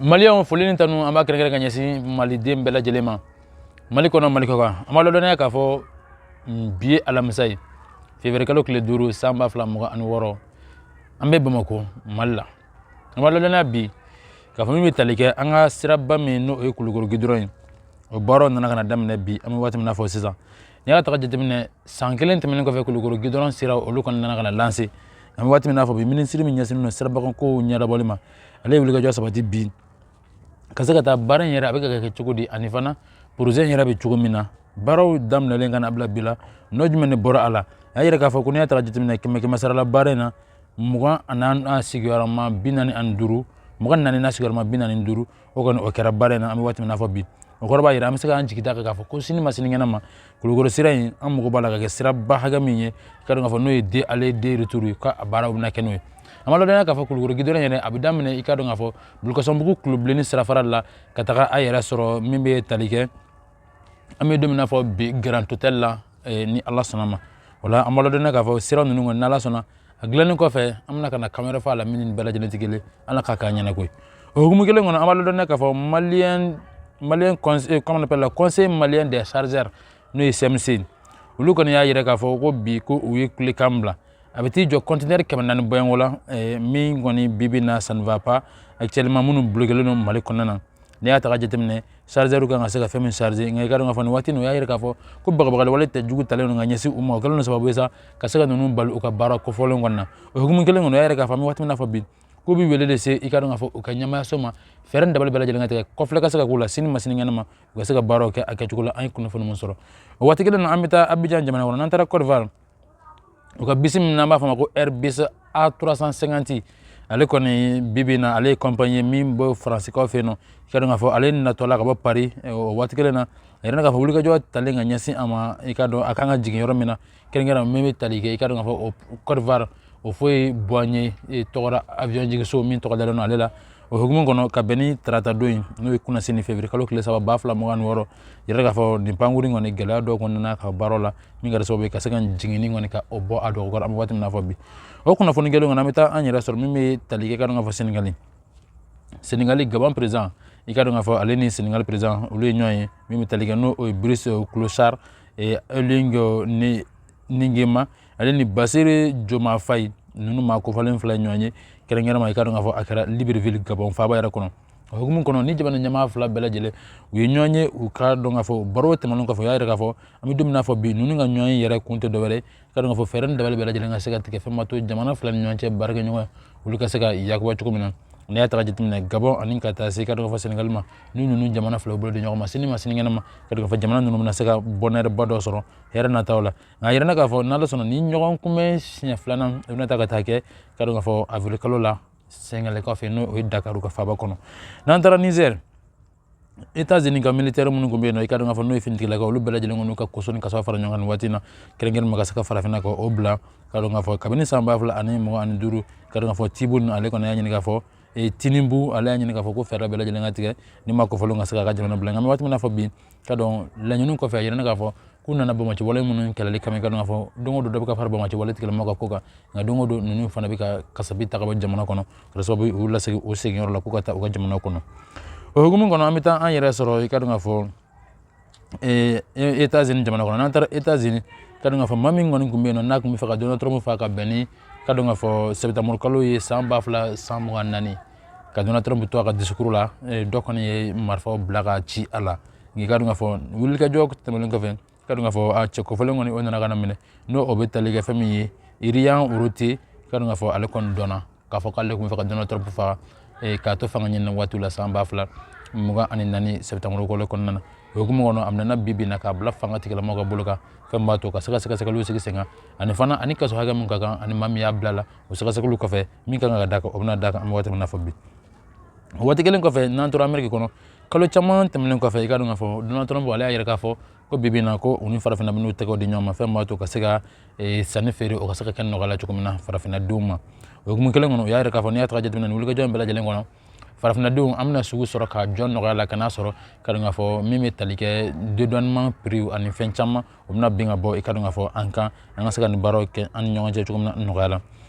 Maliyɛnw, foli ni tanu, an b'a kɛrɛnkɛrɛn ka ɲɛsin maliden bɛɛ lajɛlen ma, Mali kɔnɔ, Mali kɔkan. An b'a ladɔnniya k'a fɔ bi ye alamisa ye, février kalo tile 5, san 2026. An bɛ Bamakɔ, Mali la. An b'a ladɔnniya bi k'a fɔ min bɛ tali kɛ an ka siraba min, n'o ye Kulukoro gidɔrɔn ye, o baaraw nana ka na daminɛ bi. An bɛ waati min na fɔ sisan, n'i y'a ta ka jateminɛ, san kelen tɛmɛnen kɔfɛ, Kulukoro gidɔrɔn sira olu kɔni nana ka na lancer. An bɛ waati min na fɔ bi, minisiri min ɲɛsinnen don sirabakan kow ɲɛnabɔli ma, ale ye wulikajɔ sabati bi ka se ka taa baara in yɛrɛ a bɛ ka kɛ cogo di, ani fana projet in yɛrɛ bɛ cogo min na. Baaraw daminɛlen ka na bila bi la, nɔ jumɛn de bɔra a la? A y'a yira k'a fɔ ko n'i y'a ta ka jateminɛ, kɛmɛ kɛmɛ sara la, baara in na 24.45, 24.45, o kɔni o kɛra baara in na. An bɛ waati min na fɔ bi, o kɔrɔ b'a jira an bɛ se k'an jigi da kan k'a fɔ ko sini ma sinikɛnɛ ma, Kulukoro sira in, an mago b'a la ka kɛ siraba hakɛ min ye, ka dɔn k'a fɔ n'o ye deux aller deux retour ye, k'a baaraw bɛna kɛ n'o ye. An b'a ladɔnniya k'a fɔ Kulukoro gidɔrɔn yɛrɛ, a bɛ daminɛ, i ka dɔn k'a fɔ, Bulukasɔnbugu Kulobilenni sirafara la ka taga a yɛrɛ sɔrɔ min bɛ tali kɛ, an bɛ don min na fɔ bi, Grand Hôtel la, ni Ala sɔnna ma. O la, an b'a ladɔnniya k'a fɔ sira ninnu kɔni, n'Ala sɔnna, a dilannen kɔfɛ, an bɛna ka na kan wɛrɛ fɔ a la min ni bɛɛ lajɛlen tɛ kelen. Ala k'a k'a ɲɛna koyi. O hukumu kelen kɔnɔ, an b'a ladɔnniya k'a fɔ malien conseil, comment on appelle la, Conseil malien des chargeurs, n'o ye CMC, olu kɔni y'a yira k'a fɔ ko bi ko u ye kulekan bila. A bɛ t'i jɔ conteneur 400 bɔɲɔgɔnko la, min kɔni bi bi na, ça ne va pas actuellement, minnu bloqué don Mali kɔnɔna na. N'i y'a ta ka jateminɛ, chargeur kan ka se ka fɛn min charger, nka i ka dɔn k'a fɔ nin waati nin, o y'a yira k'a fɔ ko bagabagali wale tɛ jugu talen don ka ɲɛsin u ma. O kɛlen don sababu ye sa ka se ka ninnu bali u ka baara kofɔlen kɔnɔna na. O hukumu kelen kɔnɔ, o y'a yira k'a fɔ an bɛ waati min na fɔ bi, k'u bɛ wele de se, i ka dɔn k'a fɔ, u ka ɲɛmaayaso ma, fɛɛrɛ ni dabali bɛɛ lajɛlen ka tigɛ, kɔfilɛ ka se ka k'u la, sini ma sinikɛnɛ ma, u ka se ka baaraw kɛ a kɛcogo la. An ye kunnafoni mun sɔrɔ o waati kelen na, an bɛ taa Abidjan jamana kɔnɔ. N'an taara Côte d'Ivoire, u ka bisi min n'an b'a fɔ a ma ko Airbus A350, ale kɔni bi bi in na, ale ye compagnie min bɔ Faransikaw fɛ yen nɔ. I ka dɔn k'a fɔ ale natɔla ka bɔ Paris, o waati kelen na, a yɛrɛ k'a fɔ wulikajɔ talen ka ɲɛsin a ma, i ka dɔn a kan ka jigin yɔrɔ min na, kɛrɛnkɛrɛn min bɛ tali kɛ, i ka dɔn k'a fɔ, o Côte d'Ivoire, o foyi Houphouët tɔgɔra avion jiginso min tɔgɔ dalen don ale la. O hukumu kɔnɔ, ka bɛn ni tarata don ye, n'o ye kunnasini février kalo tile 3, 2026, yɛrɛ k'a fɔ nin pankuru kɔni, gɛlɛya dɔw kɔni nana ka baaraw la min kɛra sababu ye ka se ka jiginni kɔni ka o bɔ a dɔgɔ. An bɛ waati min na fɔ bi, o kunnafoni kelen kɔnɔ, an bɛ taa an yɛrɛ sɔrɔ min bɛ tali kɛ, ka dɔn k'a fɔ Senegali, Senegali Gabon président, i ka dɔn k'a fɔ ale ni Senegali président, olu ye ɲɔgɔn ye min bɛ tali kɛ, n'o ye Brice Clotaire Oligui ni Nguema, ale ni Bassirou Diomaye Faye. Ninnu maa kofɔlen fila ɲɔgɔn ye kɛrɛnkɛrɛn ma, i ka dɔn k'a fɔ a kɛra Libreville, Gabon faaba yɛrɛ kɔnɔ. O hukumu kɔnɔ, ni jamana ɲɛmaa fila bɛɛ lajɛlen u ye ɲɔgɔn ye, u ka dɔn k'a fɔ baro tɛmɛnen kɔfɛ, u y'a yira k'a fɔ an bɛ don min na fɔ bi, ninnu ka ɲɔgɔn ye yɛrɛ kun tɛ dɔwɛrɛ ye, ka dɔn k'a fɔ fɛɛrɛ ni dabali bɛɛ lajɛlen ka se ka tigɛ, fɛn ma to jamana fila ni ɲɔgɔn cɛ baarakɛɲɔgɔn olu ka se ka yakuba cogo min na. N'i y'a ta ka jateminɛ, Gabon ani ka taa se, i ka dɔn k'a fɔ, Senegali ma, ni ninnu jamana fila bolo di ɲɔgɔn ma, sini ma sinikɛnɛ ma, ka dɔn k'a fɔ jamana ninnu bɛna se ka bonheur ba dɔ sɔrɔ hɛrɛ nataw la. Nka a yirana k'a fɔ n'Ala sɔnna, ni ɲɔgɔn kunbɛn siɲɛ filanan, i bɛna taa ka taa kɛ, ka dɔn k'a fɔ, avril kalo la, Senegalikaw fɛ, n'o ye Dakar ka faaba kɔnɔ. N'an taara Niger, États-Unis ka militaire minnu tun bɛ yen nɔ, i ka dɔn k'a fɔ n'o ye finitigilakaw, olu bɛɛ lajɛlen kɔni ka koso ni kasaw fara ɲɔgɔn kan nin waati in na, kɛrɛnkɛrɛn ma ka se ka farafinna ka o bila, ka dɔn k'a fɔ kabini san 2025, ka dɔn k'a fɔ Tibu, ale kɔni y'a ɲini k'a fɔ Tinubu, ale y'a ɲini k'a fɔ ko fɛɛrɛ bɛɛ lajɛlen ka tigɛ ni ma kɔfɔlenw ka se k'a ka jamana bila. Nka an bɛ waati min na fɔ bi, ka dɔn laɲini kɔfɛ, a yirana k'a fɔ k'u nana banbaanci wale minnu kɛlɛli kama, i ka dɔn k'a fɔ don o don dɔ bɛ ka fara banbaanci wale tigilamɔgɔw ka ko kan. Nka don o don ninnu fana bɛ ka kasabi ta ka bɔ jamana kɔnɔ, kɛra sababu ye u lasegin u seginyɔrɔ la k'u ka taa u ka jamana kɔnɔ. O hukumu kɔnɔ, an bɛ taa an yɛrɛ sɔrɔ, i ka dɔn k'a fɔ, États-Unis jamana kɔnɔ. N'an taara États-Unis, ka dɔn k'a fɔ maa min kɔni tun bɛ yen nɔ, n'a tun bɛ fɛ ka Donald Trump faga ka bɛn ni, ka dɔn k'a fɔ, septembre kalo ye san ba fila san mugan naani, ka Donald Trump to a ka discours la, dɔ kɔni ye marifaw bila ka ci a la. Nka i ka dɔn k'a fɔ wulikajɔ tɛmɛnen kɔfɛ, ka dɔn k'a fɔ a cɛ kofɔlen kɔni, o nana ka na minɛ, n'o o bɛ tali kɛ fɛn min ye, Ryan Routh, ka dɔn k'a fɔ ale kɔni dɔnna k'a fɔ k'ale tun bɛ fɛ ka Donald Trump faga k'a to fanga ɲini waatiw la, san 2024 septembre kalo kɔnɔna na. O hukumu kɔnɔ, a minɛna bi bi in na k'a bila fanga tigilamɔgɔw ka bolo kan, fɛn b'a to ka se ka sɛgɛsɛgɛliw sigi sen kan, ani fana ani kaso hakɛ min ka kan, ani maa min y'a bila la. O sɛgɛsɛgɛliw kɔfɛ, min kan ka d'a kan, o bɛna d'a kan. An bɛ waati min na fɔ bi, o waati kelen kɔfɛ, n'an tora Ameriki kɔnɔ, kalo caman tɛmɛnen kɔfɛ, i ka dɔn k'a fɔ Donald Trump, ale y'a yira k'a fɔ ko bi bi in na, ko u ni farafinna bɛn'u tɛgɛw di ɲɔgɔn ma, fɛn b'a to ka se ka sanni feere, o ka se ka kɛ nɔgɔya la cogo min na farafinna denw ma. O hukumu kelen kɔnɔ, u y'a yira k'a fɔ n'i y'a ta ka jateminɛ nin wulikajɔ in bɛɛ lajɛlen kɔnɔ, farafinnadenw, an bɛna sugu sɔrɔ ka jɔ nɔgɔya la, ka n'a sɔrɔ, ka dɔn k'a fɔ, min bɛ tali kɛ dédouanement prix ani fɛn caman, o bɛna bin ka bɔ, i ka dɔn k'a fɔ, an kan, an ka se ka nin baaraw kɛ an ni ɲɔgɔn cɛ cogo min na nɔgɔya la.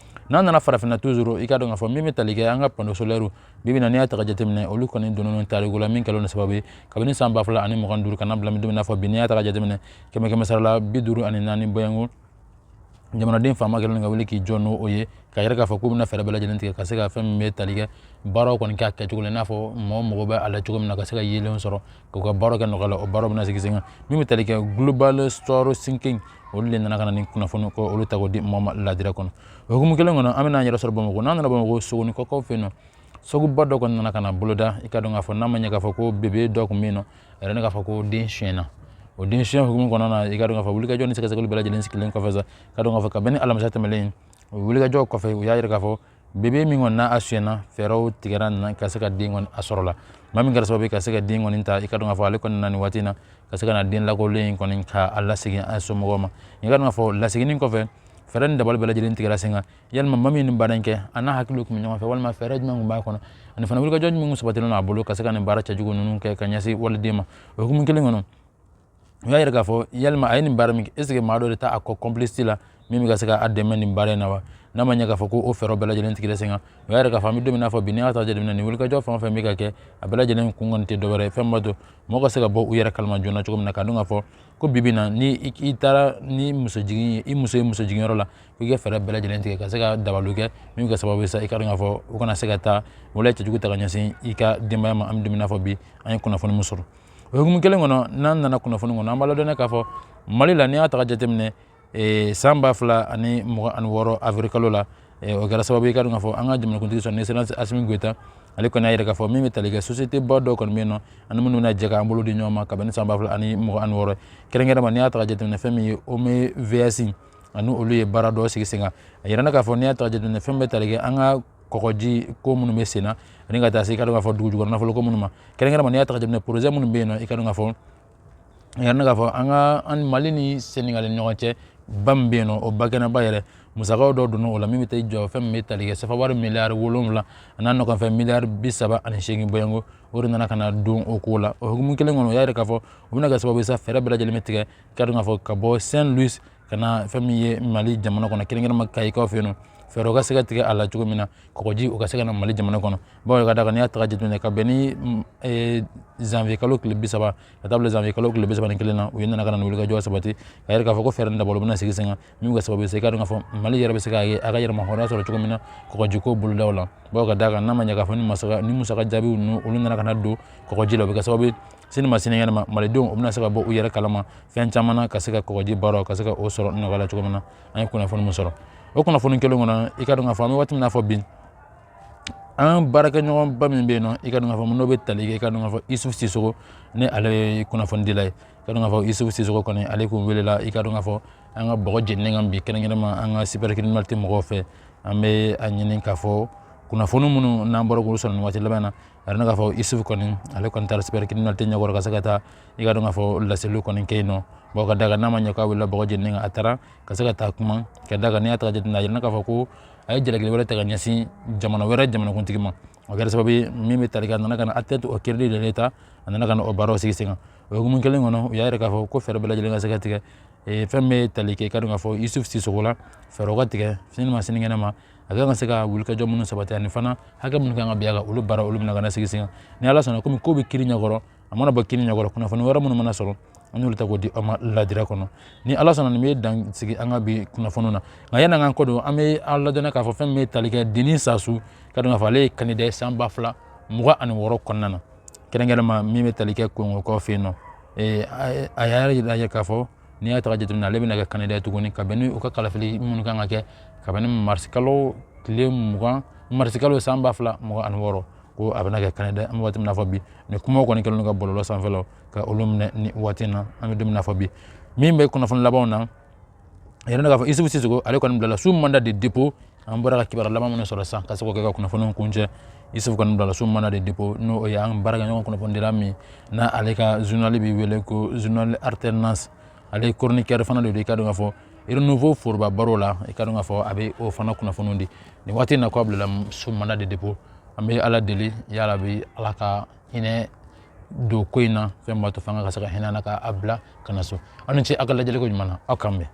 N'an nana farafinna toujours, i k'a dɔn k'a fɔ min bɛ tali kɛ an ka panneau solaire, bi bi in na, n'i y'a ta ka jateminɛ, olu kɔni donnen don tariku la min kɛlen don sababu ye kabini san 2025 ka na bila don min n'a fɔ bi, n'i y'a ta ka jateminɛ, kɛmɛ kɛmɛ sara la 54 bɔɲɔgɔnko jamanaden faama kɛlen ka wuli k'i jɔ n'o ye, ka yɛrɛ k'a fɔ k'u bɛna fɛɛrɛ bɛɛ lajɛlen tigɛ ka se ka fɛn min bɛ tali kɛ baaraw kɔni kɛ a kɛcogo la, i n'a fɔ mɔgɔw mago bɛ a la cogo min na, ka se ka yeelen sɔrɔ k'u ka baaraw kɛ nɔgɔya la. O baaraw bɛna sigi sen kan. Min bɛ tali kɛ Global Store Sinking, olu de nana ka na ni kunnafoni ko olu ta k'o di mɔgɔ ma ladira kɔnɔ. O hukumu kelen kɔnɔ, an bɛna an yɛrɛ sɔrɔ Bamakɔ. N'an nana Bamakɔ, Sogonikɔkaw fɛ yen nɔ, suguba dɔ kɔni nana ka na boloda. I ka dɔn k'a fɔ n'a ma ɲɛ k'a fɔ ko bebe dɔ tun bɛ yen nɔ, a yɛrɛ ne k'a fɔ ko den suyɛnna. O den suyɛn hukumu kɔnɔna na, i ka dɔn k'a fɔ wulikajɔ ni sɛgɛsɛgɛli bɛɛ lajɛlen sigilen kɔfɛ sa, ka dɔn k'a fɔ ka bɛn ni alamisa tɛmɛlen, o wulikajɔ kɔfɛ, u y'a yira k'a fɔ bebe min kɔni n'a a suyɛnna, fɛɛrɛw tigɛra na ka se ka den kɔni a sɔrɔ la. Maa min kɛra sababu ye ka se ka den kɔni ta, i ka dɔn k'a fɔ ale kɔni na nin waati in na ka se ka na den lakolen in kɔni ka a lasegin a somɔgɔw ma. I ka dɔn k'a fɔ laseginni kɔfɛ, fɛɛrɛ ni dabali bɛɛ lajɛlen tigɛra sen kan. Yalima maa min ye nin baara in kɛ, a n'a hakili tun bɛ ɲɔgɔn fɛ, walima fɛɛrɛ jumɛn tun b'a kɔnɔ, ani fana wulikajɔ jumɛn tun sabatilen don a bolo ka se ka nin baara cɛjugu ninnu kɛ ka ɲɛsin waliden ma? O hukumu kelen kɔnɔ, u y'a yira k'a fɔ yalima a ye nin baara min kɛ, est ce que maa dɔ de t'a a kɔ complice la min bɛ ka se k'a dɛmɛ nin baara in na wa? N'a ma ɲɛ k'a fɔ ko o fɛɛrɛ bɛɛ lajɛlen tigɛra sen kan, u y'a yira k'a fɔ an bɛ don min n'a fɔ bi, n'i y'a ta jateminɛ, nin wulikajɔ fɛn o fɛn bɛ ka kɛ, a bɛɛ lajɛlen kun kɔni tɛ dɔwɛrɛ ye fɛn min b'a to mɔgɔ ka se ka bɔ u yɛrɛ kalama joona cogo min na, k'a dɔn k'a fɔ ko bi bi in na, ni i taara ni muso jigin ye, i muso ye muso jiginyɔrɔ la, ko i ka fɛɛrɛ bɛɛ lajɛlen tigɛ ka se ka dabaliw kɛ min bɛ kɛ sababu ye sa, i ka dɔn k'a fɔ u kana se ka taa waleya cɛjugu ta ka ɲɛsin i ka denbaya ma. An bɛ don min n'a fɔ bi, an ye kunnafoni min sɔrɔ o hukumu kelen kɔnɔ, n'an nana kunnafoni kɔnɔ, an b'a ladɔnniya k'a fɔ Mali la, n'i y'a ta ka jateminɛ, san 2026 avril kalo la, o kɛra sababu ye ka dɔn k'a fɔ an ka jamanakuntigi, son excellence Assimi Goïta, ale kɔni y'a yira k'a fɔ min bɛ tali kɛ société ba dɔ kɔni bɛ yen nɔ, ani minnu bɛna jɛ k'an bolo di ɲɔgɔn ma kabini san 2026, kɛrɛnkɛrɛnma n'i y'a ta ka jateminɛ, fɛn min ye OMVS, ani olu ye baara dɔ sigi sen kan. A yirana k'a fɔ n'i y'a ta ka jateminɛ, fɛn bɛ tali kɛ an ka kɔgɔji ko minnu bɛ sen na, ani ka taa se i ka dɔn k'a fɔ dugu jukɔrɔ nafolo ko minnu ma, kɛrɛnkɛrɛnma n'i y'a ta ka jateminɛ, projet minnu bɛ yen nɔ, i ka dɔn k'a fɔ a yirana k'a fɔ an ka an Mali ni Senegali ni ɲɔgɔn cɛ, ba min bɛ yen nɔ, o bakɛnɛba yɛrɛ musakaw dɔw donna o la min bɛ taa i jɔ fɛn min bɛ tali kɛ sefa wari miliyari 7 a n'a nɔgɔfɛn miliyari 38 bɔɲɔgɔnko, o de nana ka na don o ko la. O hukumu kelen kɔnɔ, o y'a yira k'a fɔ o bɛna kɛ sababu ye sa, fɛɛrɛ bɛɛ lajɛlen bɛ tigɛ ka dɔn k'a fɔ ka bɔ Saint Louis ka na fɛn min ye Mali jamana kɔnɔ, kɛrɛnkɛrɛnma Kayikaw fɛ yen nɔ, fɛɛrɛw ka se ka tigɛ a la cogo min na kɔgɔji o ka se ka na Mali jamana kɔnɔ. Bawo ka d'a kan, n'i y'a ta ka jateminɛ, ka bɛn ni zanviye kalo tile 30 ka taa bila zanviye kalo tile 31 na, u ye nana ka na wulikajɔ sabati ka yɛrɛ k'a fɔ ko fɛɛrɛ ni dabaliw bɛna sigi sen kan min bɛ kɛ sababu ye sa, i ka dɔn k'a fɔ Mali yɛrɛ bɛ se k'a ye a ka yɛrɛma hɔrɔnya sɔrɔ cogo min na kɔgɔjiko bolodaw la. Bawo ka d'a kan, n'a ma ɲɛ k'a fɔ ni musaka jaabiw ninnu olu nana ka na don kɔgɔji la, o bɛ kɛ sababu ye sini ma sinikɛnɛ ma, malidenw u bɛna se ka bɔ u yɛrɛ kalama fɛn caman na ka se ka kɔgɔji baaraw ka se ka o sɔrɔ nɔgɔya la cogo min na. An ye kunnafoni min sɔrɔ o kunnafoni kelen kɔnɔ, i ka dɔn k'a fɔ an bɛ waati min na fɔ bi, an baarakɛɲɔgɔnba min bɛ yen nɔ, i ka dɔn k'a fɔ n'o bɛ tali kɛ, i ka dɔn k'a fɔ Isufu Sisoko, ni ale ye kunnafonidila ye, i ka dɔn k'a fɔ Isufu Sisoko kɔni, ale kun welela, i ka dɔn k'a fɔ an ka bɔgɔ jeninen kan bi, kɛrɛnkɛrɛnma an ka cybercriminalité mɔgɔw fɛ. An bɛ a ɲini k'a fɔ kunnafoni minnu n'an bɔra k'olu sɔrɔ nin waati laban na, a yɛrɛ k'a fɔ Isufu kɔni, ale kɔni taara cybercriminalité ɲɛkɔrɔ ka se ka taa, i ka dɔn k'a fɔ laseliw kɔni kɛ yen nɔ. Bawo ka d'a kan, n'a ma ɲɛ k'a wulila bɔgɔ jeninen kan, a taara ka se ka taa kuma. Ka d'a kan, n'i y'a ta ka jateminɛ, a yirana k'a fɔ ko a ye jalaki wɛrɛ ta ka ɲɛsin jamana wɛrɛ jamanakuntigi ma. O kɛra sababu ye min bɛ tali kɛ, a nana ka na atteinte au crédit de l'État, a nana ka na o baaraw sigi sen kan. O hukumu kelen kɔnɔ, u y'a yira k'a fɔ ko fɛɛrɛ bɛɛ lajɛlen ka se ka tigɛ fɛn bɛ tali kɛ, i ka dɔn k'a fɔ Isufu Sisoko la, fɛɛrɛw ka tigɛ sini ma sinikɛnɛ ma, a kan ka se ka wulikajɔ minnu sabati, ani fana hakɛ minnu kan ka bin a kan, olu baara olu bɛna ka na sigi sen kan. Ni Ala sɔnna, komi ko bɛ kiri ɲɛkɔrɔ, a mana bɔ kiri ɲɛkɔrɔ, kunnafoni wɛrɛ minnu mana sɔrɔ, an y'olu ta k'o di aw ma ladira kɔnɔ. Ni Ala sɔnna, nin bɛ dan sigi an ka bi kunnafoniw na. Nka yanni an k'an kɔ don, an bɛ aw ladɔnniya k'a fɔ fɛn min bɛ tali kɛ Denis Sassou, ka dɔn k'a fɔ ale ye candidat ye san 2026 kɔnɔna na, kɛrɛnkɛrɛnma min bɛ tali kɛ Kongokaw fɛ yen nɔ. A y'a yira k'a fɔ n'i y'a ta ka jateminɛ, ale bɛna kɛ candidat ye tuguni ka bɛn ni u ka kalafili minnu kan ka kɛ ka bɛn ni marisikalo tile 20, marisikalo san 2026, ko a bɛna kɛ candidat. An bɛ waati min na fɔ bi, nin kumaw kɔni kɛlen don ka bɔlɔlɔ sanfɛlaw ka olu minɛ nin waati in na. An bɛ don min na fɔ bi, min bɛ kunnafoni labanw na, a yɛrɛ k'a fɔ Isufu Sisoko, ale kɔni bilala sous mandat de dépôt. An bɔra ka kibaruya laban minnu sɔrɔ sisan, ka se k'o kɛ ka kunnafoniw kuncɛ, Isufu kɔni bilala sous mandat de dépôt, n'o ye an baarakɛɲɔgɔn kunnafonidila min n'a ale ka journal bɛ wele ko journal Alternance, ale ye chroniqueur fana de don, i ka dɔn k'a fɔ Renouveau foroba baro la, i ka dɔn k'a fɔ a bɛ o fana kunnafoniw di nin waati in na, k'a bilala sous mandat de dépôt. An bɛ Ala deli yarabi, Ala ka hinɛ don ko in na, fɛn b'a to fanga ka se ka hinɛ na k'a bila ka na so. Aw ni ce aw ka lajɛliko ɲuman na, aw k'an bɛn.